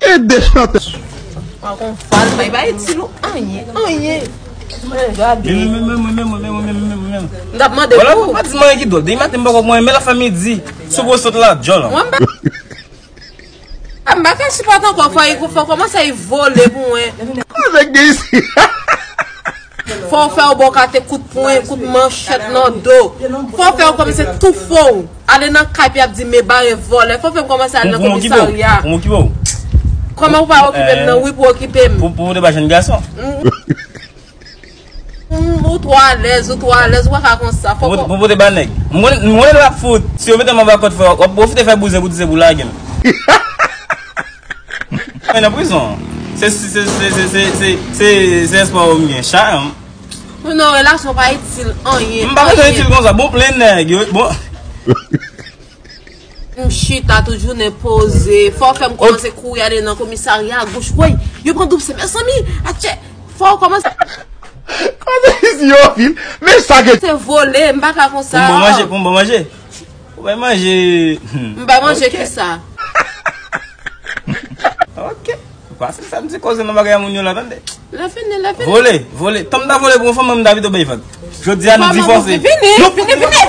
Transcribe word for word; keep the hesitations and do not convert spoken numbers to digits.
E de chantè. An kon fal, bay bay ti lou anyen, anyen. Gade. Men, men, men, men, men, men, men, men, men, men. M t ap mande Wala, pou. pa di mwen ki dòt. Depi maten m poko mwen, men la fè midi. Sou gwo sot la, djòl. Mwen m pa. M pa ka sipòte ankò, fò y fò kòmanse y vole pou mwen. Koze gen isi? Fò w fè w bon kate kout pwen, kout manchèt nan do. Fò w fè w kòmanse tou fò w. Ale nan kay pi ap di me bare vòlè. Fò w fè m kòmanse ale nan Pou mwen ki bon. komisarya. Pou mwen ki bon. Kòman ou pa okipe m nan? Wi, pou okipe m. Pou, pou te ba jèn gason. Mm, ou twò alèz, ou twò alèz, ou pa ka konsa. Fò Pou, ko- pou pote ba nèg. Mwen, mwen lè w ap fout. Si yo mete m anba kòd fè, w ap pwofite fè bouzen pou di se pou lage m. Mwen nan prizon. Se, se, se, se, se, se, se, se, se espwa w m gen. Chayè m. Pou nan relasyon pa itil anyen. M pa bezwen itil konsa. Bon, plen nèg. Yo, bon. M chita tout jounen poze. Fò w fè m kòmanse kouri ale nan komisarya a goch. Woy, yo pran doub se mezanmi. Atchè, fò w kòmanse Koze isi yo fil? Men sa gen. Se vole, m pa ka konsa. Pou m bon manje, pou m bon manje. Ou bay manje. Hmm. M bay manje ki sa? Ok. Pase sa m di koze nan bagay moun yo la, tande. Lè fini, lè fini. Vole, vole. Tanm ta vole pou yon fanm, mwen m ta pito bay vag. Jodi a nou divòse. Fini, fini, fini.